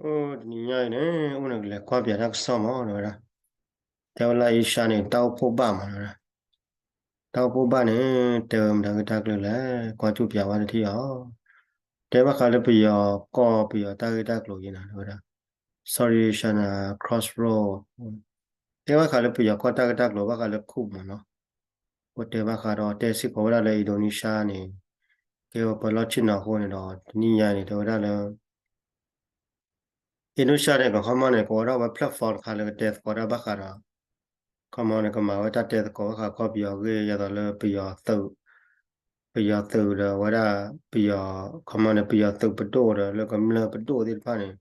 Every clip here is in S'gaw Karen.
အိၣ်တနံၤညါအံၤန့ၣ် အိၣ်န့ၣ်ကလဲၤကွၢ်ပၠးတၢ်ကစီၣ်မး တဲဝဲဒၣ်, တဲဝဲလၢ Asia န့ၣ် တၢ်အိၣ်ဖှိၣ်ဘၣ်မး တဲဝဲဒၣ်, တၢ်အိၣ်ဖှိၣ်ဘၣ်န့ၣ် တဲဝဲမတၤဂ့ၢ်တၢ်ကျိၤလဲၣ် ကွၢ်ကၠူၣ်ပၠးဝဲတထံၣ်အီၤ, တဲဘၣ်ဃးလၢပယီၤကီၢ်ပယီၤတၢ်ဂ့ၢ်တၢ်ကျိၤအံၤန့ၣ် တဲဝဲဒၣ် South China Crossroad တဲဘၣ်ဃးလၢပယီၤကီၢ်တၢ်ဂ့ၢ်တၢ်ကျိၤဘၣ်ဃးလၢ coup မးနီၤ, အိၣ်တဲဘၣ်ဃးဒီးတဲစ့ၢ်ကီးဝဲဒၣ်လၢ Indonesia န့ၣ် ကဲဝဲပှၤလီၢ်ဆ့ၣ်နီၤအဃိန့ၣ်ဒီး တနံၤညါန့ၣ် တဲဝဲဒၣ်လၢ Indonesia န့ၣ် ကခီမီန့ၣ် ကအိးထီၣ်ဝဲ platform တခါလၢကတဲသကိးတၢ်ဘၣ်ဃးဒီး ခီမီန့ၣ် ကမၤဝဲတၢ်တဲသကိးဘၣ်ဃးကီၢ်ပယီၤအဂ့ၢ် ယသိးလၢပယီၤသုး ပယီၤသုးဒီးဝဲဒၣ် ပယီၤ ခီမီန့ၣ် ပယီၤသုးပဒိၣ်ဒီးလၢကမျၢၢ်ပဒိၣ်သ့ၣ်တဖၣ်န့ၣ်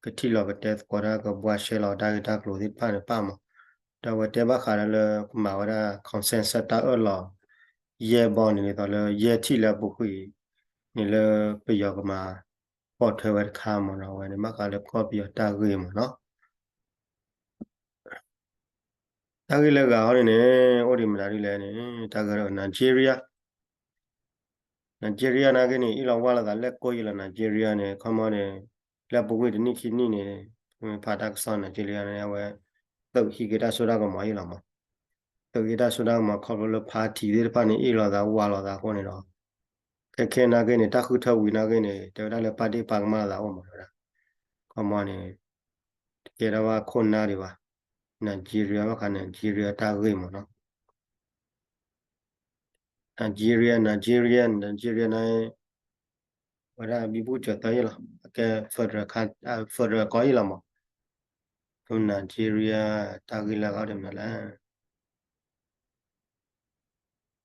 ကထံၣ်လီၤကတဲသကိးတၢ် ကဘှါရှဲလီၤတၢ်ဂ့ၢ်တၢ်ကျိၤသ့ၣ်တဖၣ်န့ၣ်ပၣ်မး, ဒီးအဝဲတဲဘၣ်ဃးဒီးလၢကမၤဝဲဒၣ် consensus တၢ်အၢၣ်လီၤ ယဲၢ်ဘီန့ၣ် ဒ်သိးလၢယဲၢ်ထံၣ်လၢအပူၤကွံာ်န့ၣ်လၢပယီၤကမၤပိာ်ထွဲဝဲတခါမးနီၤ, အဝဲန့ၣ်ဘၣ်ဃးလၢကီၢ်ပယီၤတၢ်ဂ့ၢ်မးနီၤ. တၢ်ဂ့ၢ်လၢဂၤဟီန့ၣ်န့ၣ် အိၣ်ဒံးမတၤဒ်လဲၣ်န့ၣ် တၢ်ဂ့ၢ်ဒီး Nigeria, Nigeria နာ်က့န့ၣ် အ့ၣ်လိာ်ဝါလိာ်သးလဲၣ်ကိၢ်ယံလီၤ Nigeria န့ၣ် ခီမီန့ၣ် လၢပူၤကွံာ်တနံၣ်ခံနံၣ်န့ၣ် ဖးတၢ်ကစီၣ် Nigeria န့ၣ် အဝဲ သုးဟံးက့ၤတၢ်စိတၢ်ကမီၤယံလီၤမး, သုးဟံးတၢ်စိတၢ်ကမီၤခီဖျိလၢ party သ့ၣ်တဖၣ်န့ၣ် အ့ၣ်လိာ်သးဝးလိာ်သးအဃိန့ၣ်ဒီး ခဲခဲနာ်က့န့ၣ် တၢ်ဃုထၢဝံၤနာ်က့န့ၣ် တဲဝဲဒၣ်လၢပာ်ဒ့ၣ်ပာ်ကမၣ်လိာ်သးအိၣ်မး တဲဝဲဒၣ်, ခီမီန့ၣ် တကဲထီၣ်ဘၣ်ခိၣ်နၢ်ဒံးဘၣ်, Nigeria ဘၣ်ဃး Nigeria တၢ်ဂ့ၢ်မးနီၤ. Nigeria, Nigeria, Nigeria န့ၣ် ဝဲဒၣ်ဘံဘူစၢၤသၢယံလီၤ, အကဲ federal ကီၢ်ယံလီၤမး, ဒီး Nigeria တၢ်ဂ့ၢ်လၢအဂၤဒ်မနုၤလဲၣ်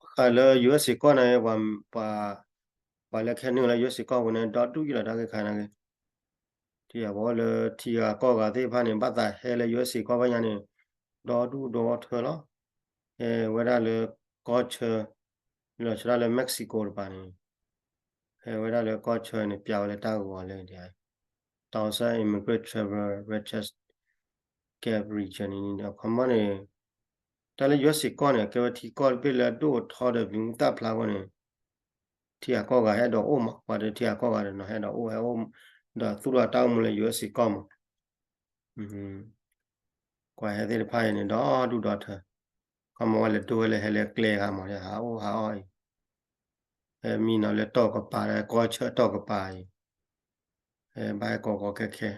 ဘၣ်ဃးလၢ USA ကီၢ်န့ၣ် ပှၤလၢကဟဲနုာ်လၢ USA ကီၢ်ပူၤန့ၣ် ဒီဒူၣ်ယံလီၤတၢ်ဂ့ၢ်ခါနာ်က့ ထံၣ်ယၤပှၤအိၣ်လၢထံဂၤကီၢ်ဂၤသ့ၣ်တဖၣ်န့ၣ် ဘၣ်သးဟဲလၢ USA ကီၢ်ဘၣ်ညါန့ၣ် ဒီဒူၣ်ဒီထၢလီၤ, ဟဲဝဲဒၣ်လၢကီၢ်ဆၢ လီၤဆီဒၣ်လၢ Mexico တပၤန့ၣ် ဟဲဝဲဒၣ်လၢကီၢ်ဆၢန့ၣ် ပျးဝဲလၢတၢ်ဂီၤလၢ Tulsa immigrant travel research gap region န့ၣ် ခီမီန့ၣ် တၢ်လၢ USA ကီၢ်န့ၣ် ကဲဝဲထံကီၢ်တဘ့ၣ်လၢအဒိၣ်အထီဒီး ပမူသၣ်ဖျါအဃိန့ၣ် ထံဂၤကီၢ်ဂၤဟဲဒီးအိၣ်မး, ပှၤဒီးထံဂၤကီၢ်ဂၤဒီးနီၤဟဲဒီးအိၣ် ဟဲအိၣ် ဒီးသူၣ်ထီၣ်တၢ်အိၣ်မူလၢ USA ကီၢ်မး ကွၢ်ဟဲသ့ၣ်တဖၣ်အံၤန့ၣ် ဒီဒူၣ်ဒီထၢ, ခီမီဝဲလဲၤဒိဝဲလၢဟဲလၢကျဲဂၤမး ဟးအိၣ်ဟးအီၣ်အံၤ, ဟဲမံနီၤလၢတီၢ်ကပၤ ကီၢ်ဆၢတီၢ်ကပၤအံၤ, ဟဲဘၣ်ဟဲကီကီခဲခဲ,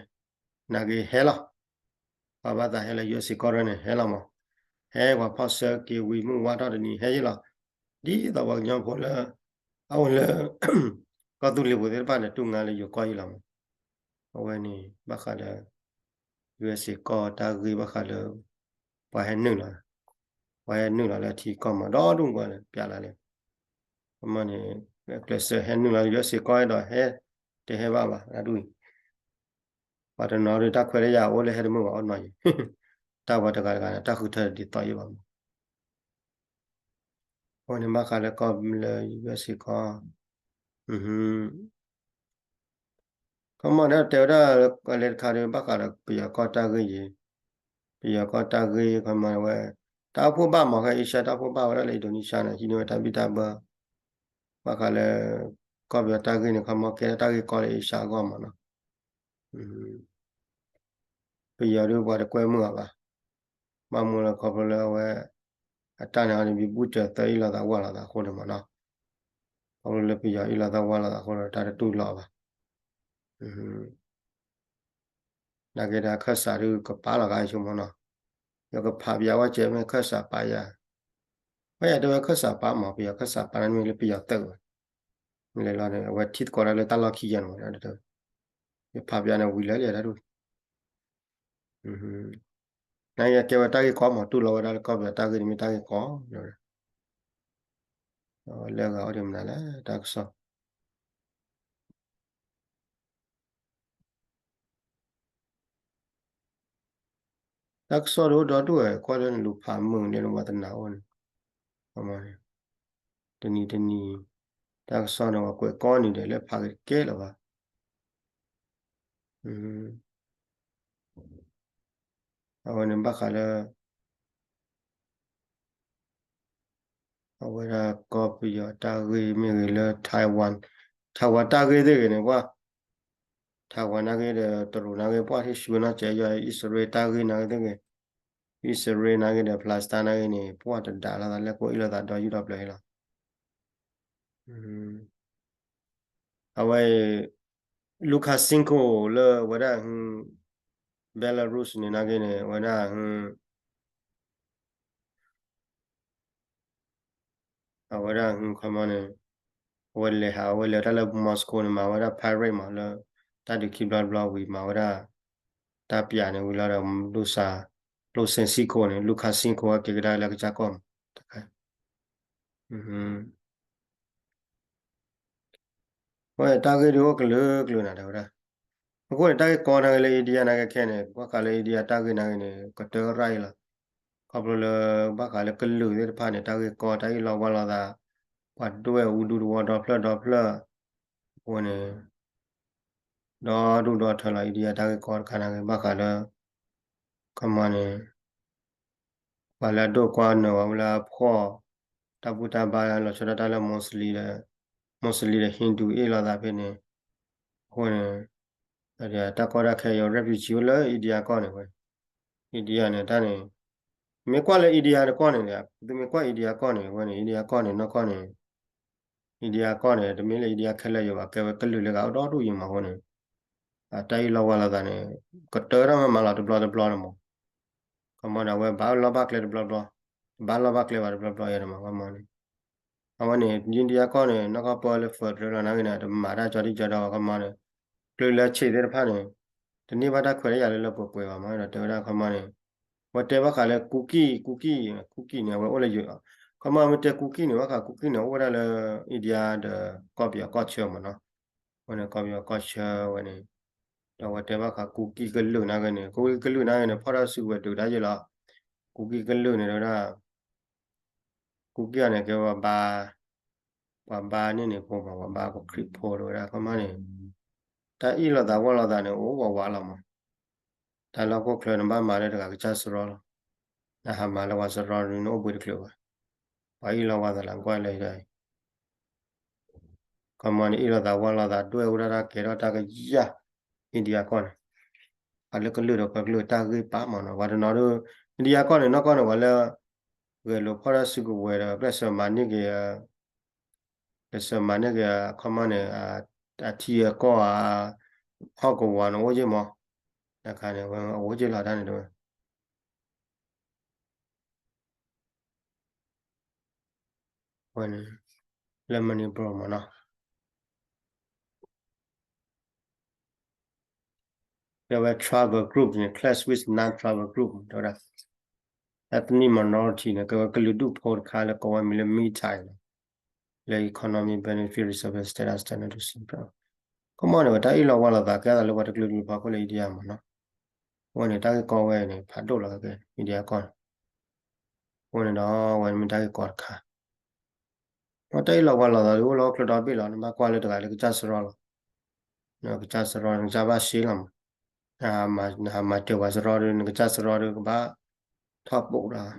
နာ်က့ဟဲလီၤ, ပှၤဘၣ်သးဟဲလၢ USA ကီၢ်ရၢန့ၣ် ဟဲလီၤမး, ဟဲပှၤဖီၣ်ဆၢက့ၤဝံၤမုၢ်ဝါထီၣ်တနံၤဟဲယံလီၤ, ဒ်သိးပှၤကညီဖိလၢ အအိၣ်လၢ ကီၢ်သူလ့ၤပူၤသ့ၣ်တဖၣ်န့ၣ် တူၢ်ငါလၢယိၤကီၢ်ယံလီၤမး, အဝဲန့ၣ် ဘၣ်ဃးဒီး USA ကီၢ်တၢ်ဂ့ၢ်ဘၣ်ဃးလၢ ပှၤဟဲနုာ်လီၤ, ပှၤဟဲနုာ်လီၤလၢအထံကီၢ်မး ဒီဒူၣ်ကွၢ်လၢပျးလၢ်လၢ ခီမီန့ၣ် ကျဲးစၢးဟဲနုာ်လီၤ USA ကီၢ်ဟဲဒီးဟဲ, တဟဲဘၣ်ဘၣ် တၢ်ဒူၣ်အံၤ, ပှၤတနီၤဒုးတၢ်ခွဲးတၢ်ယာ်အိၣ်လၢဟဲတမုာ်ဘၣ်အိၣ်နီၤယံၤ, တၢ်ပှၤတဂၤတဂၤန့ၣ် တၢ်ဃုထၢဒ်သိးယံၤဘၣ်မး, အဃိန့ၣ်ဘၣ်ဃးလၢကီၢ်လၢ USA ကီၢ် ခီမီဒီးတဲဝဲဒၣ်လၢလဲၤတခါဒီး ဘၣ်ဃးဒီးပယီၤကီၢ်တၢ်ဂ့ၢ်ယံၤ, ပယီၤကီၢ်တၢ်ဂ့ၢ် ခီမီဝဲ တၢ်အိၣ်ဖှိၣ်ဘၣ်မး ခဲ Asia တၢ်အိၣ်ဖှိၣ်ဘၣ်ဝဲဒၣ်လၢ Indonesia န့ၣ် ဟံးန့ၢ်ဝဲတၢ်ဘံၣ်တၢ်ဘၢ ဘၣ်ဃးလၢ ကီၢ်ပယီၤတၢ်ဂ့ၢ်န့ၣ် ခီမီကဲထီၣ်တၢ်ဂ့ၢ်ကီလၢ Asia အဂီၢ်မးနီၤ ပယီၤဒုးပှၤတကွဲမုာ်အီၤဘၣ်, ဘၣ်မနုၤလၢခီဖျိလၢအဝဲ အတၢ်န့ၣ်အီၤန့ၣ် ဘံဘူစၢၤသၢအ့ၣ်လိာ်သးဝးလိာ်သးအဃိန့ၣ်မးနီၤ, ခီဖျိလၢပယီၤအ့ၣ်လိာ်သးဝးလိာ်သးအဃိဒီး တၢ်တတူၢ်လိာ်ဘၣ်, နာ်က့ဒီးခၢၣ်စးဒုးကပာ်လီၤဂၤဆိမးနီၤ, ယကဖးပယီၤဝဲကဲမ့ၢ်ခၢၣ်စးပာ်ယၤ, ဝဲယတဲဝဲခၢၣ်စးပာ်မး ပယီၤခၢၣ်စးပာ်န့ၣ်မ့ၢ်လၢပယီၤသုးဘၣ်, မ့ၢ်လဲၤလီၤန့ၣ် အဝဲထံၣ်သကိးတၢ်လၢတၢ်လီၢ်ခံယဲၢ်န့ၣ်မး, ယဖးပယီၤန့ၣ်ဝံၤလၢလံတၢ်ဒူၣ် နကဲဝဲတၢ်ဂ့ၢ်ကီမးတူၢ်လိာ်ဝဲဒၣ်လၢကီၢ်ပယီၤတၢ်ဂ့ၢ်န့ၣ်မ့ၢ်တၢ်ဂ့ၢ်ကီ, လၢဂၤအိၣ်ဒံးမနုၤလဲၣ် တၢ်ကစီၣ်, တၢ်ကစီၣ်ဒိၣ်ဒီဒူၣ်ဝဲ ကွၢ်လၢနလူၤဖးမုာ်န့ၣ်လၢပှၤတနၤအိၣ်န့ၣ်, တနံၤတနံၤ တၢ်ကစီၣ်န့ၣ် ပှၤကွဲးကီနံၤဒီးလၢဖးက့ၤတကဲလၢၤဘၣ် အဝဲန့ၣ်ဘၣ်ဃးလၢ အဝဲဒၣ်ကီၢ်ပယီၤတၢ်ဂ့ၢ်မ့ၢ်ဂ့ၤလၢ Taiwan, Taiwan တၢ်ဂ့ၢ်သ့ၣ်ဂ့ၤန့ၣ် ကွၢ် ထၣ်ဝဲနာ်က့ဒီး တရူးနာ်က့ ပှၢ်ထံၣ်ဆူနီၢ်ကဲယီၤ အံၣ်စရ့လးတၢ်ဂ့ၢ်နာ်က့သ့ၣ်ဂ့ၤ, အံၣ်စရ့လးနာ်က့ဒီး Palestine နာ်က့န့ၣ် ပှၢ်တဒါလိာ်သး လဲၤကိးအ့ၣ်လိာ်သးဒီးယူၢ်ဒီးပျၢၤအံၤလီၤ. အဝဲ Lukashenko လၢဝဲဒၣ် Belarus န့ၣ်နာ်က့န့ၣ် ဝဲဒၣ် အဝဲဒၣ် ခီမီန့ၣ် အဝဲလဲၤဟး အဝဲလဲၤတၢ်လၢ Moscow န့ၣ် မၤဝဲဒၣ် parade မး လၢ တၢ်ဒုးခံဘျီတဘျီဝံၤ မၤဝဲဒၣ် တၢ်ပၠးန့ၣ်ဝံၤလီၤဒီး Lukashenko န့ၣ် Lukashenko က့ၤကဒါလၢကစၢ်ကီၢ်မး တခါ ဝဲတၢ်ဂ့ၢ်ဒုးအိၣ်ကလုာ်ကလုာ်နၤ တဲဝဲဒၣ်. အဃိန့ၣ် တၢ်ဂ့ၢ်ကီနာ်က့လၢ India နာ်က့ခဲန့ၣ် ဘၣ်ဃးလၢ India တၢ်ဂ့ၢ်နာ်က့န့ၣ် ကတၢၢ်ရၣ်အံၤလီၤ. ခီဖျိလၢ ဘၣ်ဃးလၢကလုာ်သ့ၣ်တဖၣ်န့ၣ် တၢ်ဂ့ၢ်ကီ တၢ်အ့ၣ်လိာ်ဝါလိာ်သး ပှၤဒွဲၣ်အူဒူသဝီဒီဖျၢၣ်ဒီဖျၢၣ် အဃိန့ၣ် ဒီဒူၣ်ဒီထၢလီၤ India တၢ်ဂ့ၢ်ကီတခါနာ်က့ ဘၣ်ဃးလၢ ခီမီန့ၣ် ပှၤလၢအဒိၣ်ကွၢ်နၢၤဝဲလၢအဖှီၣ် တၢ်ဘူၣ်တၢ်ဘါ လီၤဆီဒၣ်တၢ်လၢ Muslim ဒီး Muslim ဒီး Hindu အ့ၣ်လိာ်သးဖဲန့ၣ် အဃိန့ၣ် တၢ်ကီတၢ်ခဲအံၤ refugee အိၣ်လၢ India ကီၢ်န့ၣ်ဝဲ India န့ၣ် တၢ်န့ၣ် မ့ၢ်ကွၢ်လၢ India တကီၢ်န့ၣ် သုမ့ၢ်ကွၢ် India ကီၢ်န့ၣ် ဝဲန့ၣ် India ကီၢ်န့ၣ် နီၢ်ကီၢ်န့ၣ် India ကီၢ်န့ၣ် တမ့ၢ်လၢ India ခဲလၢာ်ယိာ်ဘၣ် ကဲဝဲကလုာ်လၢဂၤအိၣ်ဒီဒူၣ်ယိာ်မးအဃိန့ၣ် တၢ်အ့ၣ်လိာ်ဝါလိာ်သးန့ၣ် ကတၢၢ်တၢ်မၤမၤလီၤတဘျီတဘျီန့ၣ်မး ခီမီန့ၣ် အဝဲဘၣ်လီၢ်ဘၣ်ကျဲတဘျီဘျီ တဘၣ်လီၢ်ဘၣ်ကျဲဘၣ်တဘျီဘျီယဲန့ၣ်မး ခီမီန့ၣ် အဝဲန့ၣ် India ကီၢ်န့ၣ် နီၢ်ကီၢ်ပၢလၢ federal လီၤနာ်က့န့ၣ် တမၤတၢ်ကၠီဒံကၠီဒီဘၣ် ခီမီန့ၣ် ကျိၣ်လၢဆံးသ့ၣ်တဖၣ်န့ၣ် တန့ၢ်ဘၣ်တၢ်ခွဲးတၢ်ယာ်လၢလၢပှဲၤပှဲၤဘၣ်မး ဒီးတဲဝဲဒၣ်ခီမီန့ၣ် ဝဲတဲဘၣ်ဃးလၢ ကူကံၢ် ကူကံၢ် ကူကံၢ်န့ၣ် အဝဲအိၣ်လၢယိာ် ခီမီမ့ၢ်တဲကူကံၢ်န့ၣ် ဘၣ်ဃးကူကံၢ်န့ၣ် အိၣ်ဝဲဒၣ်လၢ India ဒီးကီၢ်ပယီၤကီၢ်ဆၢမးနီၤ အဝဲန့ၣ်ကီၢ်ပယီၤကီၢ်ဆၢဝဲန့ၣ် ဒီးအဝဲတဲဘၣ်ဃးကူကံၢ်ကလုာ်နာ်က့န့ၣ် ကူကံၢ်ကလုာ်နာ်က့န့ၣ် ဖီၣ်တၢ်စုကဝဲၤဒုးတၢ်ယဲၢ်လီၤ ကူကံၢ်ကလုာ်န့ၣ် တဲဝဲဒၣ် ကူကံၢ်အံၤန့ၣ် ကဲပှၤဘါ ပှၤဘါန့ၣ်န့ၣ်ဖိမး ပှၤဘါပှၤခရံာ်ဖိတဲဝဲဒၣ် ခီမီန့ၣ် တၢ်အ့ၣ်လိာ်သးဝီလိာ်သးန့ၣ် အိၣ်ဝးဝးလီၤမး တၢ်လၢဟီၣ်ခိၣ်ချၢ နဘၣ်မၤလၢတဂၤကစၢ်စရီလီၤ နဟးမၤလၢပှၤစရီဒုး နအိၣ်ဘှံးတချုးဘၣ် ပှၤအ့ၣ်လိာ်ဝါသးလၢကွၢ်လၢအံၤ ခီမီန့ၣ် အ့ၣ်လိာ်သးဝီလိာ်သး ဒွဲၣ်ဝဲဒၣ်တၢ်ကဲထီၣ်တၢ်ကယၢ် India ကီၢ်န့ၣ် ပှၤလၢကလုာ်ဒီးပှၤကလုာ်တၢ်ဂ့ၢ်ပာ်မးနီၤ ပှၤတနီၤဒုး India ကီၢ်န့ၣ် နီၢ်ကီၢ်န့ၣ် ပှၤလၢ ဂဲၤလိာ်ဖီၣ်တၢ်စုကဝဲၤဒီး ကျဲးစၢးမၤန့ၢ်က့ၤ ကျဲးစၢးမၤန့ၢ်က့ၤ ခီမီန့ၣ် အထံအကီၢ် ဟီၣ်ကဝီၤန့ၣ်အိၣ်ယ့ၢ်မး တခါန့ၣ် အဝဲအိၣ်ယ့ၢ်လီၤတၢ်န့ၣ်တဝဲ ဝဲန့ၣ် လၢ Manipur မးနီၤ ကဲဝဲ tribal group န့ၣ် clash with non-tribal group တဲဝဲဒၣ် ethnic minority န့ၣ် ကဲဝဲကလုာ်ဒူၣ်ဖိတခါလၢကိးဝဲမံၤလၢ Meitei န့ၣ် လၢ economic benefit reserve status တၢ်န့ၣ်ဒုး ခီမီန့ၣ် ဝဲတၢ်အ့ၣ်လိာ်ဝါလိာ်သးကဲသးလၢပှၤတကလုာ်ကလုာ်ဖီခိၣ်လၢ India မးနီၤ အဝဲန့ၣ် တၢ်ဂ့ၢ်ကီဝဲန့ၣ် ဖးဒိၣ်လီၤကဲ India ကီၢ်န့ၣ် အဃိန့ၣ်ဒီး ဝဲန့ၣ်မ့ၢ်တၢ်ဂ့ၢ်ကီတခါ တၢ်အ့ၣ်လိာ်ဝါလိာ်သးဒုးအိၣ်လၢဟီၣ်ခိၣ်ချၢဒီဘ့ၣ်လီၤ နဘၣ်ကွၢ်လၢတဂၤလၢကစၢ်စရီလီၤ နကစၢ်စရီ နကစၢ်ဘၣ်ရှဲလီၤမး နဟးမၤစၢၤပှၤစရီဒီး နကစၢ်စရီဒီးကဘၣ်ထီၣ်ပိာ်ဒီး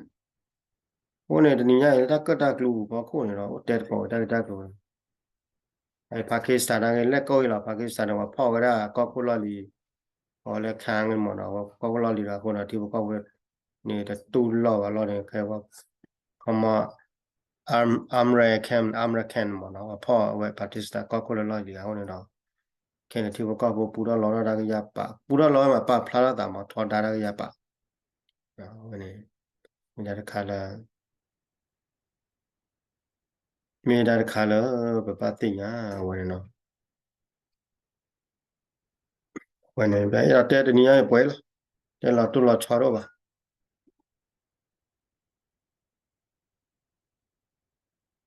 အဃိန့ၣ် တနံၤညါအံၤလၢတၢ်ကၢၣ်တၢ်ကျူပူၤဖီခိၣ်န့ၣ်ဒီး အိၣ်တဲသကိးဝဲတၢ်ဂ့ၢ်တၢ်ကျိၤ Pakistan နာ်က့ လဲၤကိးအံၤလီၤ Pakistan န့ၣ် ပှၤဖီၣ်ဝဲဒၣ်ကီၢ်ခိၣ်လီၢ်လံၤ အဝဲလၢ Khan မ့ၢ်နီၤ ပှၤကီၢ်ခိၣ်လီၢ်လံၤဒီးအဃိဒီး ထံဖိကီၢ်ဖိန့ၣ် တတူၢ်လိာ်ဘၣ်လီၤန့ၣ် ခဲ ခီမီ American American မ့ၢ်နီၤ ပှၤဖီၣ်ဝဲ Pakistan ကီၢ်ခိၣ်လၢလီၢ်လံၤအဃိန့ၣ်ဒီး ခဲန့ၣ်ထံဖိကီၢ်ဖိပူထီၣ်လီၤတၢ်ကယၤပာ် ပူထီၣ်လီၤဝဲမး ပာ်ဖျါထီၣ်သးမး ထီဒါတၢ်ကယၤပာ် ဝဲန့ၣ် မ့ၢ်တၢ်တခါလၢ မ့ၢ်တၢ်တခါလၢ ပဘၣ်သ့ၣ်ညါဝဲန့ၣ်နီၤ ဝဲန့ၣ် ပအဲၣ်ဒိးတဲတနံၤညါအံၤပှဲၤလီၤ တဲလီၤတိၢ်လီၤဆီတအိၣ်ဘၣ်